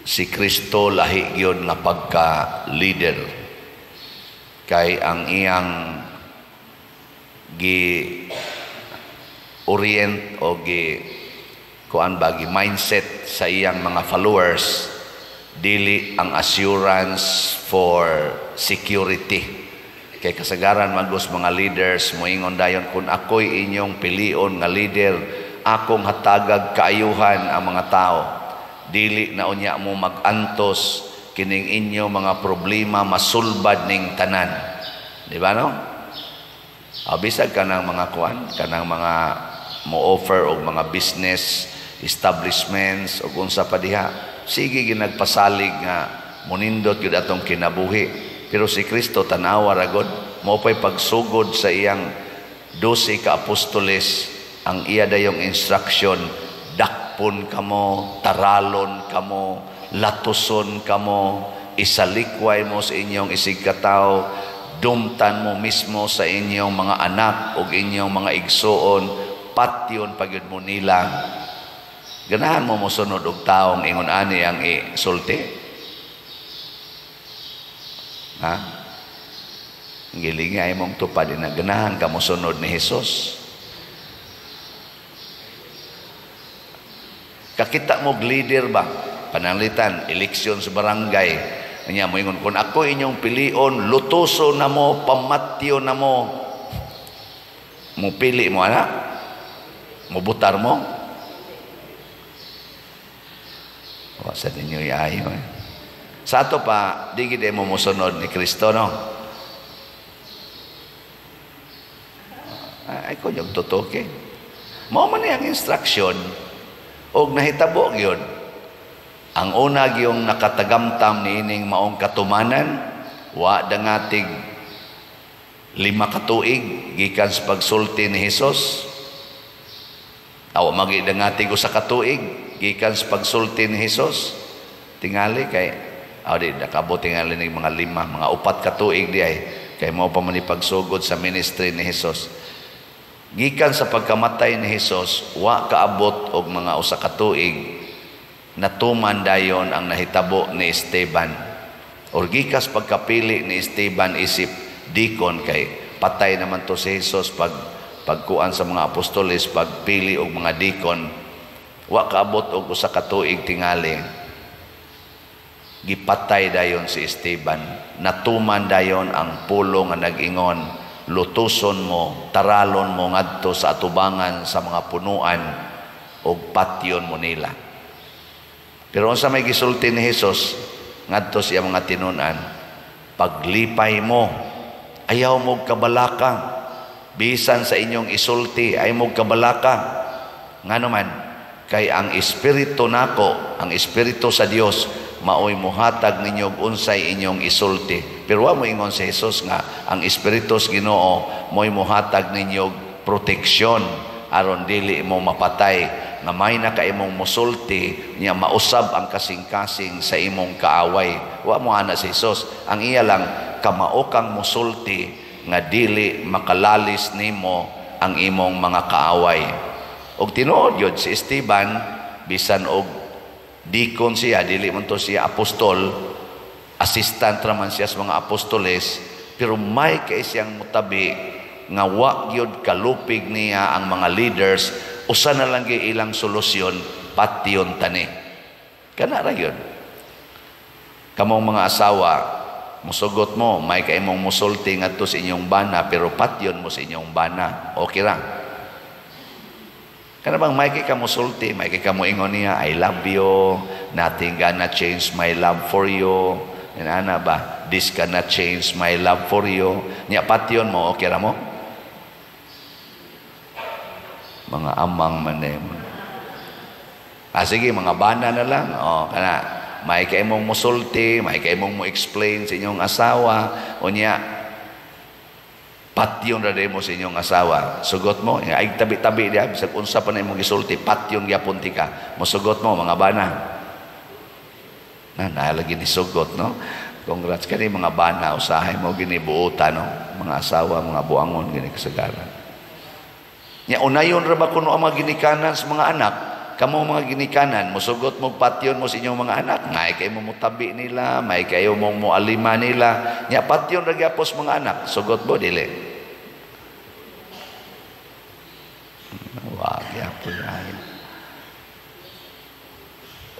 Si Kristo lahi gyud nga pagka leader kay ang iyang gi orient o gi kuan ba, gi mindset sa iyang mga followers, dili ang assurance for security. Kay kasagaran magos mga leaders moingon dayon, "Kung ako'y inyong pilion nga leader, akong hatagag kaayuhan ang mga tao, dili na unya mo magantos, kining inyo mga problema masulbad ning tanan." Di ba, no? Ah, bisag kanang mga kuan, kanang mga mo offer og mga business establishments o unsa pa diha, sige ginagpasalig nga munindot gyud atong kinabuhi. Pero si Kristo, tanawa ra gud, mao pay pagsugod sa iyang 12 ka apostoles, ang iya dayong instruction, "Dakpon kamo, taralon kamo, latuson kamo, isalikway mo sa inyong isigkatawo, dumtan mo mismo sa inyong mga anak ug inyong mga igsuon, patyon pa gyud mo nila." Ganahan mo mosunod og taong ingon ani ang isulti? Ha? Gilingi ay mong tupad na ganahan ka mosunod ni Jesus. Kakita mo leader ba? Pananglitan, eleksyon sa barangay. Nya moingon, "Kung ako inyong pilion, lutuso na mo, pamatyo na mo." Mupili mo, ana? Mubutar mo? Wa sa ninyo iayo eh. Sa ato pa, di gid mo mosunod ni Kristo, no? Ay ko yung tutuki. Mao man ang instruction og nahitabo gyud. Ang una gyung nakatagamtam niining maong katumanan, wa dangatig 5 ka tuig gikan sa pagsulti ni Hesus. Aw magi dangatig usa ka tuig gikan sa pagsulti ni Hesus. Tingali kay aw di nakabot tingali ning mga 5, mga 4 ka tuig di ay kay mao pa man ipagsugod sa ministry ni Hesus. Gikan sa pagkamatay ni Hesus, wa kaabot og mga usa ka tuig, natuman dayon ang nahitabo ni Esteban. Or gikas pagkapili ni Esteban isip deacon, kay patay naman to si Hesus pag pagkuan sa mga apostoles, pagpili og mga deacon, wa kaabot og usa ka tuig tingali, gipatay dayon si Esteban. Natuman dayon ang pulo nga nag-ingon, "Lutuson mo, taralon mo ngadto sa atubangan sa mga punuan og patyon mo nila." Pero unsa may gisulti ni Hesus ngadto sa iyang mga tinun-an? "Paglipay mo, ayaw mo kabalaka, bisan sa inyong isulti ay mo kabalaka." Ngano man? Kay ang espiritu nako, ang espiritu sa Dios, maoy muhatag ninyo unsay inyong isulti. Pero wa mo ingon si Hesus nga ang espiritu sa Ginoo mo'y muhatag ninyo proteksyon aron dili mo mapatay, nga may na ka imong musulti niya mausab ang kasing-kasing sa imong kaaway. Wa mo ana si Hesus. Ang iya lang, kamao kang musulti nga dili makalalis nimo ang imong mga kaaway. Og tinuod yun si Esteban, bisan og deacon siya, dili man to siya apostol, assistant raman siya sa mga apostoles, pero may kay siyang mutabi nga wa gyud kalupig niya ang mga leaders, usa na lang gyud ilang solusyon, patyon tani. Kana ra gyud. Kamong mga asawa, musugot mo, may kay imong musulti ngadto sa inyong bana, pero patyon mo sa inyong bana. Okay ra. Kana bang may kay ka musulti, may kay ka moingon niya, "I love you, nothing gonna change my love for you." Ana ba? "This cannot change my love for you." Nya patyon mo, okay ra mo? Mga amang man eh. Ah, sige, mga bana na lang. O, kana, may kay mong musulti, may kay mong mo explain sa inyong asawa, o niya, patyon ra mo sa inyong asawa. Sugot mo, ay tabi-tabi diya, bisag unsa pa na imong gisulti, patyon gyapon tika. Mosugot mo, mga bana. Na, naalagi ni sugot, no? Congrats kani mga bana, usahay mo ginibuutan, no? Mga asawa, mga buangon, gini kasagaran. Nya unayon ra ba kuno ang mga ginikanan sa mga anak? Kamo mga ginikanan, musugot mo patyon mo sa inyong mga anak, may kayo mo mutabi nila, may kayo mong mualima nila. Nya patyon ra gyapos mga anak, sugot mo dili? Wa gyapon ay.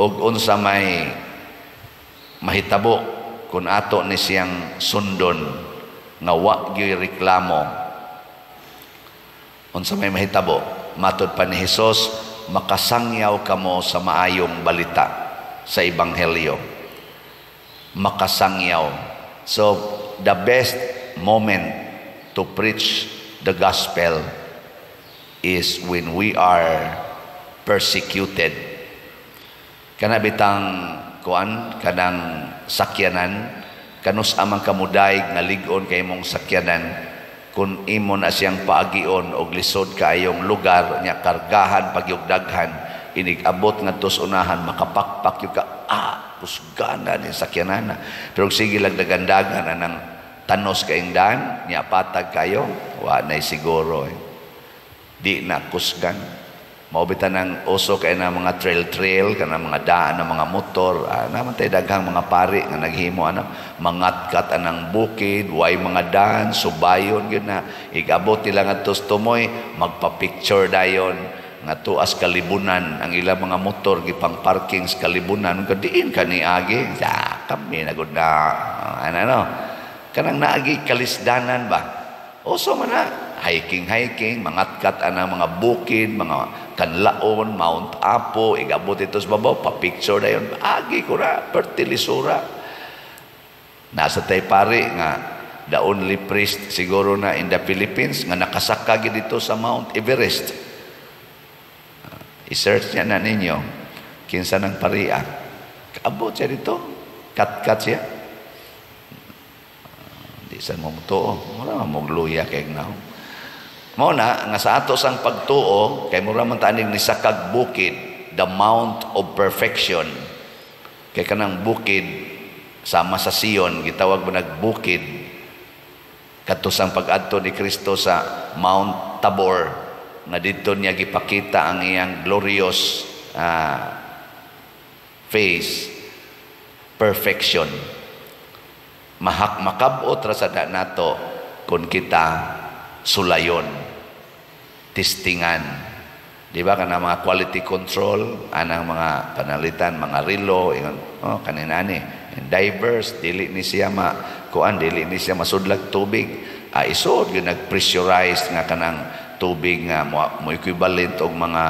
Og unsa may mahitabo kung ato ni siyang sundon nga wa gyuy reklamo? Unsa may mahitabo? Matod pa ni Hesus, makasangyaw kamo sa maayong balita, sa ebanghelyo. Makasangyaw. So, the best moment to preach the gospel is when we are persecuted. Kana bitang kuan, kanang sakyanan, kanus amang kamuday nga lig-on kay imong sakyanan, kung imo na siyang paagion og lisod kaayong lugar nya, kargahan pagyug daghan, inig abot ngadto sa unahan, makapakpak gyud ka, "Ah, kusgana ni sakyanan." Pero sige lang dagandagan anang tanos kaayong daan nya, patag kayo, wa nay siguro eh. Di na kusgan. Mao bitaw nang uso kay na mga trail-trail, kana mga daan ng mga motor. Naman tay daghang mga pari nga naghimo ana, mangatkat anang bukid, way mga daan, subayon gyud na. Igabot nila ngadto sa tumoy, magpa-picture dayon nga tuas kalibunan ang ilang mga motor, gipang parking sa kalibunan. Kadiin ka ni agi ya, kami na gud na ano, no, kanang naagi kalisdanan ba. Uso man na hiking hiking, mangatkat ana mga bukid, mga kanlaon, Mount Apo, igabot ito sa babaw, pa-picture dayon, "Agi ko ra, perti lisura." Nasa tay pare nga the only priest siguro na in the Philippines nga nakasaka gid dito sa Mount Everest. I-search niya na ninyo kinsa ng paria. Kaabot siya dito, kat-kat siya. Di sa mo mutuo, mura mogluya kay now. Mao na nga sa ato sang pagtuo kay mura man tanig ni sakag bukid, the Mount of Perfection. Kay kanang bukid sama sa Sion, gitawag mo nagbukid kadto sang pag-adto ni Kristo sa Mount Tabor, nga didto niya gipakita ang iyang glorious face, perfection. Mahak makab-ot ra sa nato kung kita sulayon, testingan. Di ba kana mga quality control anang mga panalitan, mga relo, ingon, "Oh, kanina ni diverse, dili ni siya ma kuan, dili ni siya masudlag tubig." Ah, isod gyud nag-pressurized nga kanang tubig nga mo equivalent og mga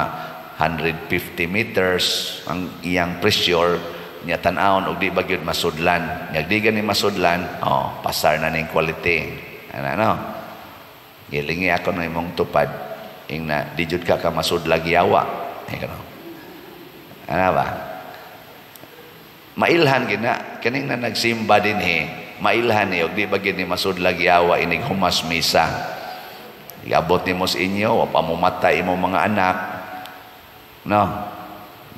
150 meters ang iyang pressure niya, tan-awon og di ba gyud masudlan. Nya di gani masudlan, oh, pasar na ning quality ana, no? Gilingi ako na imong tupad, ing na di jud ka ka masudlag yawa eh, kano ana ba? Mailhan gina kaning na nagsimba dinhi, mailhan ni og di ba gyud ni masudlag yawa inig humas misa. Iabot nimo sa inyo, wa pa mo matay imong mga anak, no?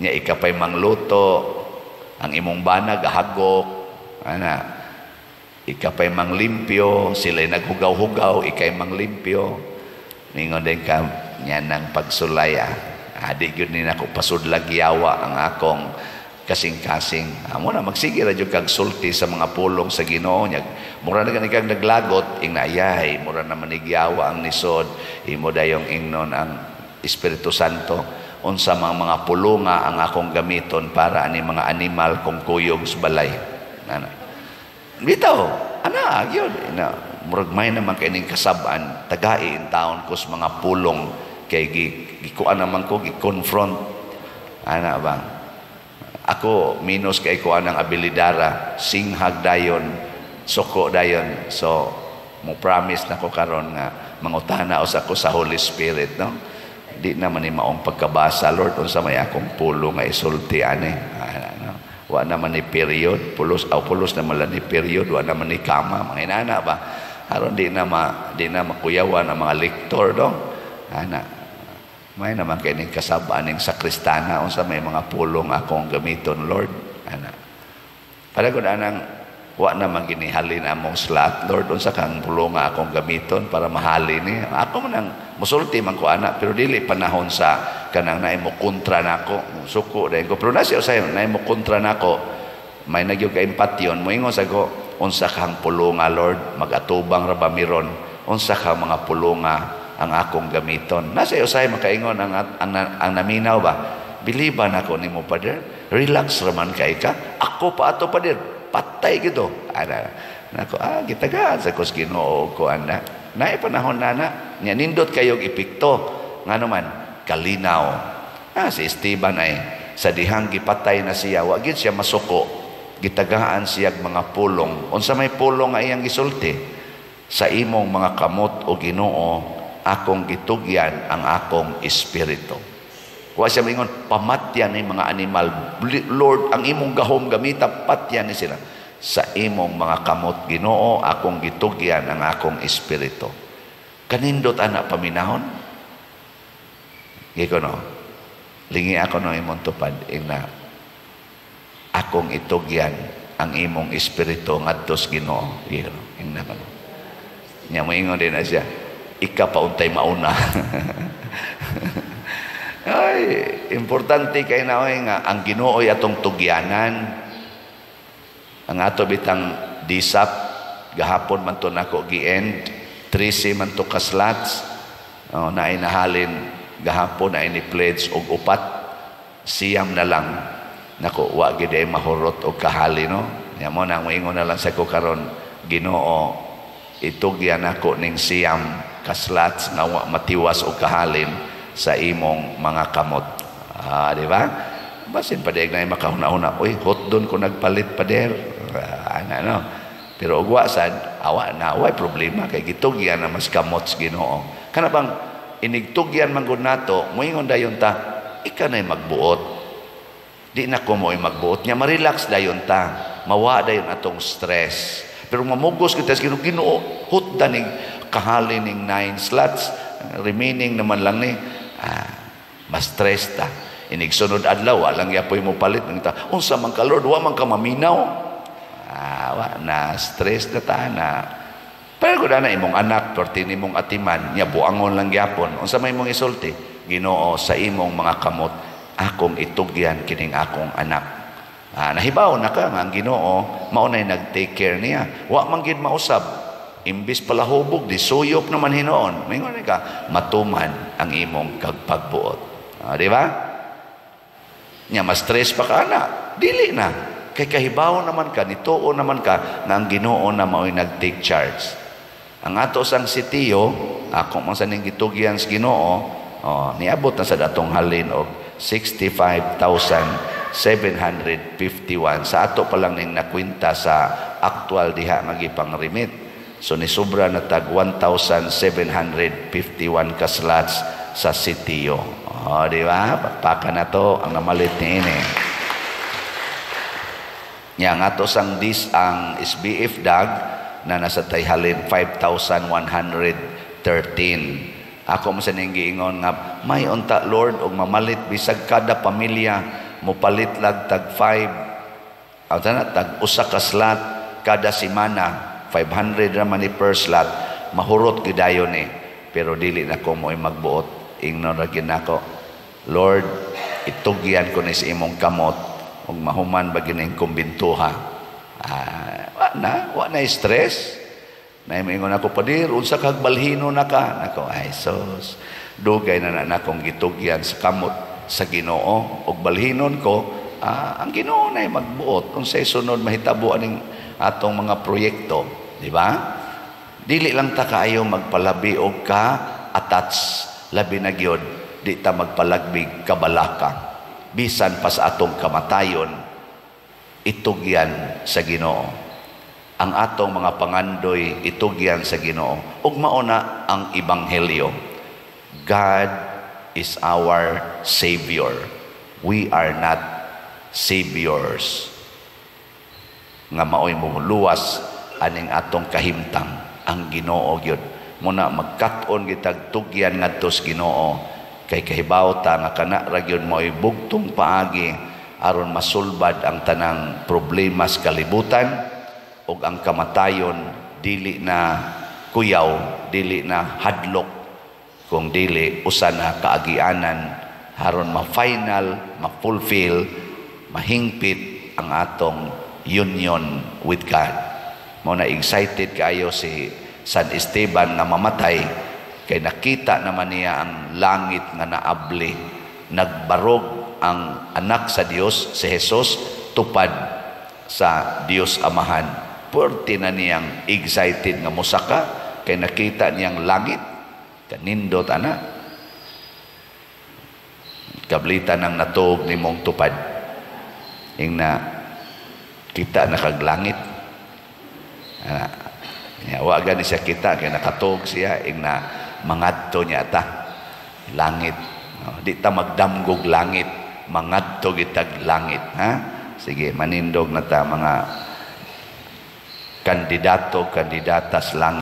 Nya ika pay mangluto, ang imong bana gahagok ana, ika pay manglimpyo, sila'y naghugaw-hugaw, ikay manglimpyo. Ningon din ka niya ng pagsulay ah. Adi gyud ni nako pasudlag yawa ang akong kasing-kasing. Amo na magsige ra jud kag sulti sa mga pulong sa Ginoo nya. Mura na gani kag naglagot, ing naayay, mura na manigyawa ang nisod, imo dayong ingnon ang Espiritu Santo, unsa mga pulunga ang akong gamiton para ani mga animal kung kuyog sa balay. Ana. Bitaw, ana gyud na murag may naman kay ning kasab-an, tagai in taon ko sa mga pulong kay gikuan naman ko, gi-confront ana ba. Ako minus kay ko anang abilidara, singhag dayon, suko dayon. So mo promise na ko karon nga mangutana usa ko sa Holy Spirit, no? Di naman ni maong pagkabasa, "Lord, unsa may akong pulong nga isulti ani?" Ana, no? Wa naman ni period, pulos aw pulos na man ni period, wa naman ni kama, mga inana ba, aron di na makuyawan ang mga lektor dong ana. May naman kay ning kasab-an ning sakristana, unsa may mga pulong akong gamiton, Lord, ana, para gud anang Wa na man ginihalin among slot. Lord, unsa kang pulonga akong gamiton para mahalin ni? Ako man ang musulti man ko ana, pero dili panahon sa kanang naay mo kontra nako, suko dahil ko. Pero na siya usahay naay mo kontra nako, may nagyo ka empatyon, moingon sa ko, unsa kang pulonga, Lord, magatubang ra ba miron, unsa kang mga pulonga ang akong gamiton? Nasa usahay makaingon ang naminaw ba? Biliban ako nimo, Pader. Relax raman kay ka. Ako pa ato, Pader. Patay gito. Ana, nako, gitagaan sa kos Ginoo ko ana. Naay panahon na na. Nya nindot kayog epekto. Ngano man kalinaw. Si Esteban ay sa dihang gipatay na siya, wa gid siya masuko. Gitagaan siya mga pulong. Unsa may pulong nga iyang gisulti? Sa imong mga kamot, o Ginoo, akong gitugyan ang akong espiritu. Wa siya maingon, pamatyan ni mga animal. Lord, ang imong gahom gamita, patyan ni sila. Sa imong mga kamot, Ginoo, akong gitugyan ang akong espiritu. Kanindot ana paminahon? Giko no, lingi ako no imong tupad, ina, akong itugyan ang imong espiritu ngadto sa Ginoo. Giko no, ingna ko no. Nya moingon din na siya, ika pa untay mauna. Ay, importante kay na oy nga ang Ginoo ay atong tugyanan. Ang ato bitang disap gahapon man to nako gi-end, 13 man to ka slots. Oh, naay nahalin gahapon, ay ni pledge og upat, siyam na lang. Nako, wa gid ay mahurot og kahali no. Nya mo nang moingon na lang sa ko karon, Ginoo, itugyan nako ning siyam ka slots nga wa matiwas og kahalin sa imong mga kamot. Di ba? Basin pa na makahuna-huna, uy, hot doon ko nagpalit, Pader. Ana, no? Pero ugwa sad, awa na, way problema, kay gitugyan na mas kamot sa Ginoo. Kana bang, inigtugyan man gud nato, moingon dayon ta, ika na'y magbuot. Di na ko mo'y magbuot niya, ma-relax dayon ta. Mawa dayon atong stress. Pero mamugos kita sa Ginoo, Ginoo, hot daning kahalin ning 9 slots, remaining naman lang ni, mas stress ta. Inig sunod adlaw, walang yapoy mo palit. Nang ta, unsa man ka, Lord, wa man ka maminaw. Wa na stress na ta na. Pero kung na imong anak, perti nimong atiman, nya buangon lang gyapon. Unsa may imong isulti? Ginoo, sa imong mga kamot, akong itugyan kining akong anak. Nahibaw na ka nga ang Ginoo mao nay nag-take care niya. Wa man gid mausab. Imbis palahubog, di suyop naman hinoon. Mingon ka, matuman ang imong kagpagbuot. Di ba? Nya mas stress pa ka na, dili na. Kay kahibaw naman ka, nituo naman ka nga ang Ginoo na mao'y nag-take charge. Ang ato sang sitiyo, ako man sa ning gitugyan sa Ginoo, oh, niabot na sa datong halin og 65,751 sa ato pa lang ning nakwenta sa actual diha nga gipang remit. So ni sobra na tag 1,751 ka slots sa sitiyo. Oh, di ba? Pakpakan na to ang namalit ni ini. Nya ang ato sang dis ang SBF dag na nasa tayhalin 5,113. Ako mo sa ning giingon nga may unta, Lord, og mamalit bisag kada pamilya mopalit lag tag 5 ang na tag usa ka slot kada semana, 500 ra man ni per slot, mahurot gyud dayon ni. Pero dili na ko mo'y magbuot. Ingnon ra gyud nako, Lord, itugyan ko ni sa imong kamot ug mahuman ba gining kumbintuha. Wa na, wa na stress. Na ingon ako, "Padir, unsa kag balhino na ka?" Nako, ay sus, dugay na na nakong gitugyan sa kamot sa Ginoo ug balhinon ko, ang Ginoo na magbuot unsay sunod mahitabo aning atong mga proyekto, di ba? Dili lang ta kaayo magpalabi og ka attach, labi na gyud di ta magpalagbig kabalaka. Bisan pa sa atong kamatayon, itugyan sa Ginoo. Ang atong mga pangandoy, itugyan sa Ginoo. Ug mao na ang ebanghelyo. God is our Savior. We are not saviors. Nga maoy luwas aning atong kahimtang, ang Ginoo gyud. Muna magkat-on gitag tugyan ngadto sa Ginoo kay kahibaw ta nga kana ra gyud maoy bugtong paagi aron masulbad ang tanang problema sa kalibutan. ug ang kamatayon dili na kuyaw, dili na hadlok, kung dili usa na kaagianan haron ma-final, ma-fulfill, mahingpit ang atong union with God. Mao na excited kaayo si San Esteban nga mamatay kay nakita naman niya ang langit nga naabli. Nagbarog ang anak sa Dios, si Jesus, tupad sa Dios Amahan. Puwerte na niyang excited nga musaka kay nakita niyang langit. Kanindot ana. Kablitan ang natuog nimong tupad. Ingna kita na kag langit. Ana. Ya, wa gani siya kita kay nakatuog siya, ingna mangadto niya ta langit. No, di ta magdamgog langit, mangadto gitag langit, ha? Sige, manindog na ta, mga kandidato, kandidata sa langit.